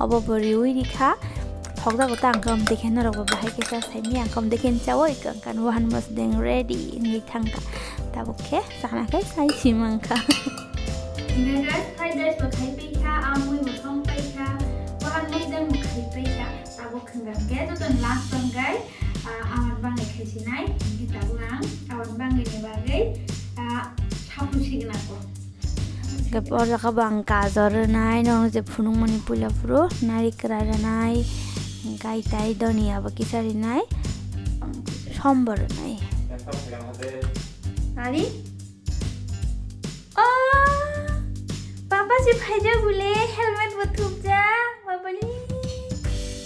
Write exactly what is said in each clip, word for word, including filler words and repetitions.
Obo bo riwi rikha. Thokjago ta ang kam dekhe norok bo bahai khe cha saimanya ang kam dekhe chawi kang kan wahan mosdeng ready wngwi thangkha. Tabuk khe chana khe sai simangkha. Hingke guys, fried rice bo khai paikha, amui bo song paikha, wahan mosdeng bo khai paikha. Tabuk hingke joto last song guys, awan bangwi khai sinai. Hingke tabuk ang awan bangwi ni bagwi sapul signa ko. Hingke o jaga bo ang gajor rwnai, nong je phunukmani puila phuru narikra rwnai, hingke tai doniya bo kisa rwnai, sombor rwnai. Ari? Oh, papa si phaijak bole, helmet bo thupjak, babali.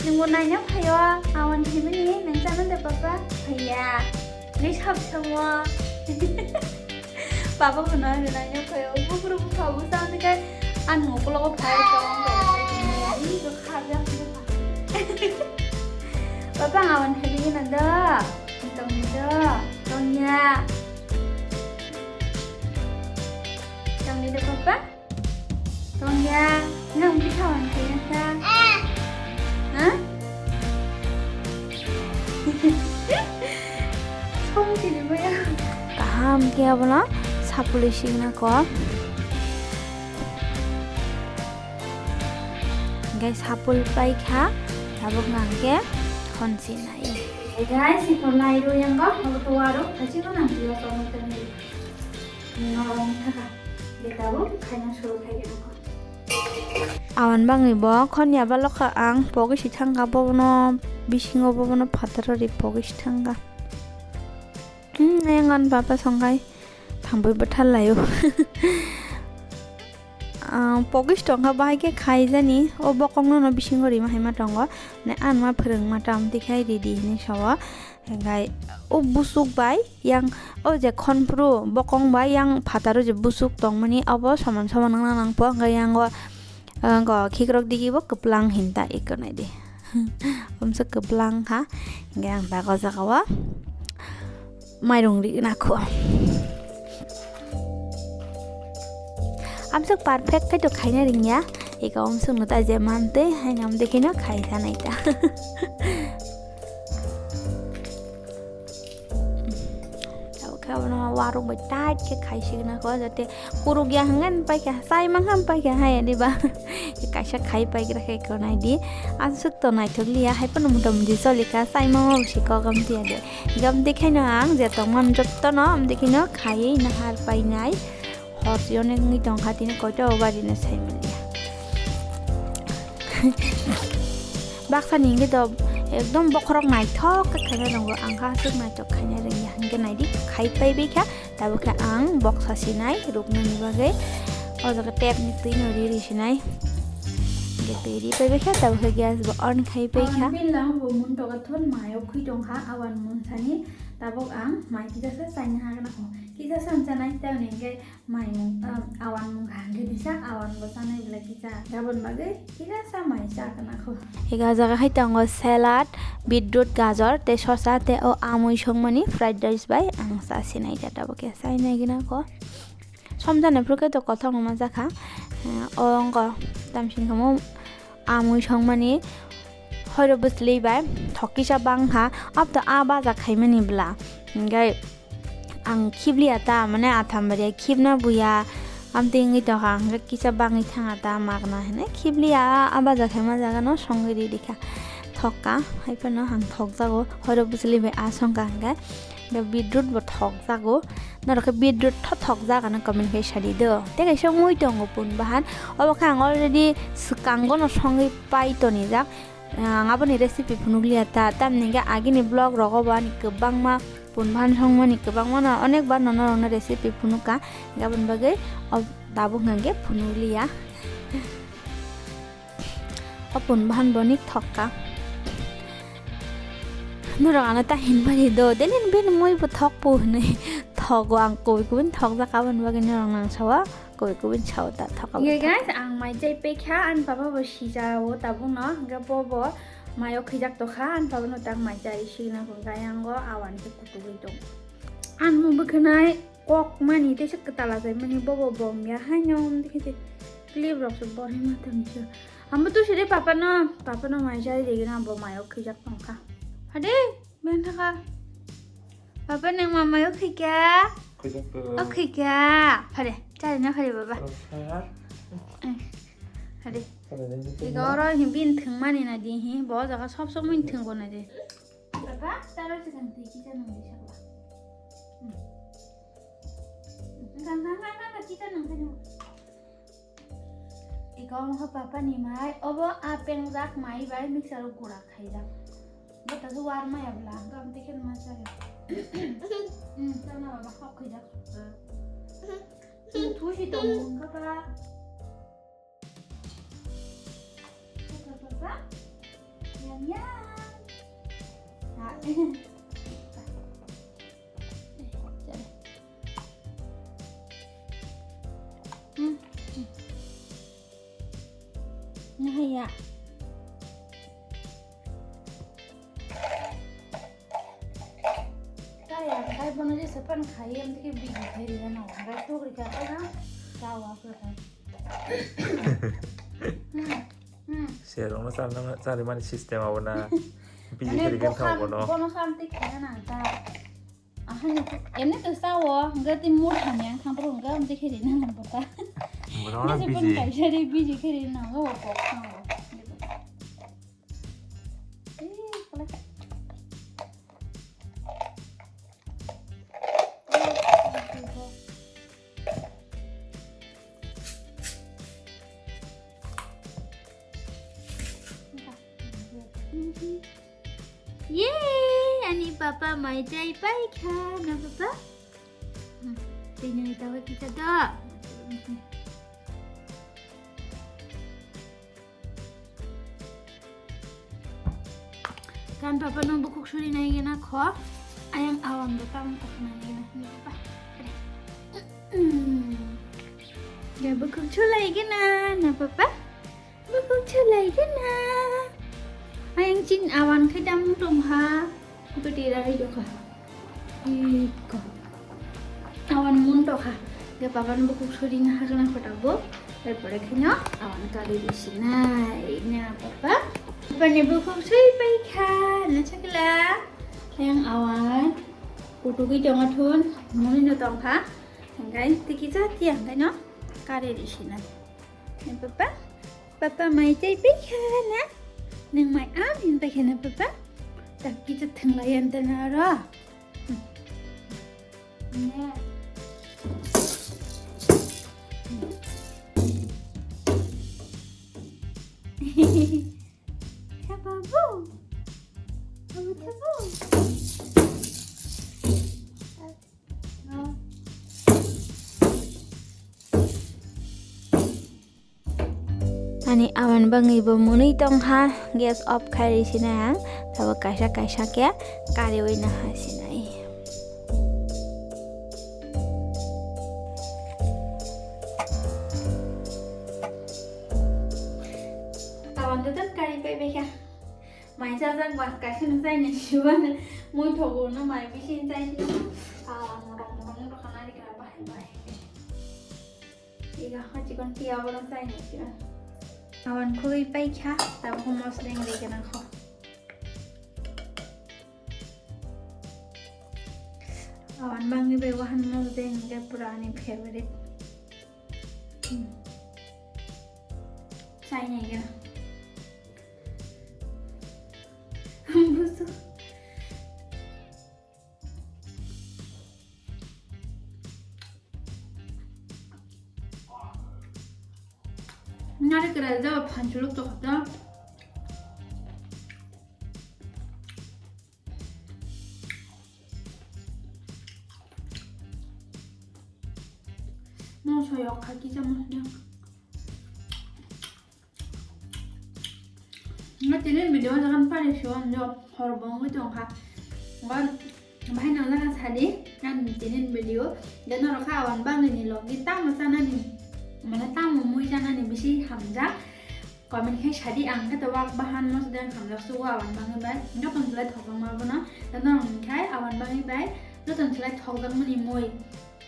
Nungbo naina phaio, awan phaimani, nang chana de papa? Phaiya. Ni sab samo. Papa bo naina naina phaio, bukru bukha bo sa de kai. An mo kolo ko phai ko. Ani ko kha ja. Papa awan phaimani na da. Tong da. Tong ya. Tong ni da papa? Tong ya. Nang bisa wan kaya sa. Ha? Song sini maya. Kaham khe abono sapului signa ko. Hingke sapul paikha, tabuk nangke khonsi nai. Guys, iko lai ro yang go, iko to aro, kachi ko nang yo to mo tani. Norok thaka. Betabo khaina suru khai gana ko. Awan bangwi bo khon yaba lokha ang pogi si thangka bobono bisingo bobono phataro ri pogi si thangka. Hmm, ayang an papa songkai thangbai bwthar laio. Ah, pogi si tongkha bahai khe khai jani o bokong no bisingo rima hai ma tongo. Ne an ma phwrwng ma tam tikhai ridi hinwi sao. Hingkai o busuk bai yang o je khonphru bokong bai yang phataro je busuk tongmani abo soman soman wngna nangpo, hingkai yang o, o khikrok digi bo kwplang hinta eko naidi. Omso kwplang kha, hingkai ang dago jaga o mairung ri nakho. Amsuk perfect khai to khaina ringya, eko omsuk no ta je mantwi haino amde kheno khai sanai ta. Tabuk khe abono warung bai tight khe khai signa ko, jate kuruk ya hwngan pai kha, sai mang ham pai kha, hai ani ba. Kaisa khai pai gra khe ko nai di. Aswk to naithok liya, hai pono mota moti choli kha, sai mang ma si kok am tiya de. Gam de khaino ang je tong man jotto no am de khino khai nahar pai nai. Hor si onek wngwi tong kha, tini koito o bari no sai manya. Baksa ni hingke to ekdom bokhorok naithok khe khaina tongo, ang kha aswk naithok khaina rwngya, hingke naidi khai pai bai kha, tabuk khe ang boksa sinai ruknani bagwi o jaga tap ni twi no ri ri sinai, hingke twi ri pai bai kha, tabuk khe gas bo on khai pai kha. Awan pila bo mun toga thon mayo khwi tong kha, awan mun sani tabuk ang mai kisa sa chaina hagna kho, kisa sa chanai tamni hingke. Mai mung, um, awan mung kaham khe disa, awan bo chanai belai kisa. Gabon bagwi kisa sa mai cha kana kho. Ega jaga hai tongo salad, beetroot, gajor, tei sosa, tei o amui songmani fried rice bai ang sa sinai jata bo khe sai nai gina kho. Somjani phuru khe to kothok no ma jakha. Eh, o wngkha tamsing khe mo amui songmani hoiro bwsli bai thok kisa bang kha. Abo to a baja khaimani bwla. Hingke ang khibliya ta, mane atham bariya khibna buya, amtwi wngwi tongkha, hingke kisa bangwi thangha ta, magna hinwi khibliya, a baja khe ma jaga no songwi ridi kha, thokka, hai phano ang thokjago, hoiro bwsli bai a songkha hingke, hingke beetroot bo thokjago, norok khe beetroot tho thokjak ano comment khai sadi do, tei kaisa mui tongo pun bahan, obo khe ang already swkango no songwi pai tonijak. Ang aboni recipe phunukliya ta, tamni hingke agini vlog rogo bo ani kwbangma pun bahan songmani kwbangma no onek bar no norokno recipe phunukha, hingke aboni bagwi o tabuk hingke phunukliya. O pun bahan bo nik thokka. Norok ano ta hinmani do, deni bini mui bo thokpo hinui thogo, ang kubui kubui thokjak aboni bagwi norok nang sao. Kubui kubui sao ta thokabo. Ye guys, ang mai chai pekha, ani papa bo sijao tabukno, hingke bo bo mayo khijak tokha, ani papa no tak mai chai signa ko gayango awan khe kutugui tong. Ani mo bwkhanai kok mani tei se kwtal achai mani bo bo bom ya haino, om dikhe se clip rok se bo hai ma tong se. Hambo tu siri papa no, papa no mai jai degi na bo mai o khijak tong kha. Hade, ben thaka. Papa nang mamai o khika. Khijak to. O khika. Hade, chari na hade baba. Rokha. Eh, hade. Hade, hade. Iga oro hi bin thwng mani na di hi, bo jaga sob sob min thwng ko na di. Papa, taro se kan tiki cha nang di sakla. Hmm. Hmm, kan, kan, kan, kan, tiki cha nang di. Iko wngkha papa ni mai, obo a pengjak mai bai mixer o gura khaijak. Bo ta war maya bla, gam te khen ma chaya. Hmm, chana baba hok khaijak. Hmm, thusi tong wngkha ba. Papa, papa. Yam, yam. Ah. Nahaya. Kaya, kai bono je sepan khai, em tiki bigi khai rina na, kai tugri ka na, kawa ka. Hmm, hmm. Serokno charna, charimani system abo na. Bini mane kiri gantha bokham, bono khamti khaya nang ta. Ahani, emni to sao, hingga ti mur hamyang thang pro hingga amti khiri nang nang bota. Bono na. Nasi pun biji. Kaisa ri biji khiri nang go pok nang go. Eh, kala. Yay! Ani papa mai chai pai kha, na papa? Hmm, tini tawa kita da. Kan papa no bukhuk suri nai gena kho. Ayang awan bo tam kok nai gena. Ni papa. Hmm. Ya bukhuk chulai gena na papa. Bukhuk chulai gena. Ayang chin awan khai tam tong ha. Bwtwi rari dokha. Iko. Awan mun tokha. Ge baban bukhuk suri na hagna khota bo. Erpore kheno awan kari risinai. Na papa. Papa ni bukhuk sui pai kha. Na chakla. Yang awan. Kutugi tonga thun. Muni no tongkha. Hingkai tiki jati hingkai no. Kari risinai. Na papa. Papa mai chai pai kha na? Nang mai am hin pai kha na papa? Tak kita thenglai anta na ro. Ne. Kha babu. Babu kha babu. Ani awan bangwi bo mwnwi tongkha, gas off khai rwi sinai ang, tabo kaisa kaisa khe kariwi naha sinai. Awan dodan kari pai bai kha. Mai chajak ba kaisa no chai nai siwano mui thogo no mai bisi chai si. Awan morok morok no rokha nai kha bahai bahai. Ega ha chikon tia bono chai nai siwano. Awan khogwi pai kha, tabuk mosla wng rwi gana kho. Awan bangwi bai wahan mosla wng khe pura ani favorite. Hmm. Chai nai gana. Busu. Nari kera jaba phanchuluk to khata. Mo soyok kha kisa mo soyok. Nga tinin video jagan pare sio njo hor bongwi tongkha. Nga bahai nang jagan sadi, ang tinin video. Dan norok kha awan bangwi ni logi tamo chanani, mane tamo mui chanani bisi hamjak. Comment khai sadi ang khe to wak bahan no sudeng hamjak sugo awan bangwi bai. Joton chwlai thokjak ma bono. Dan norok ni khai awan bangwi bai. Joton chwlai thokjak mani mui.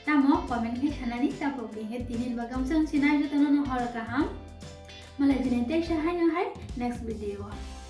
Tamo comment khai sanani, tamo bini tinin bagam sung sinai jotono no hor kaham. Malai jini teisa haino hai next video o.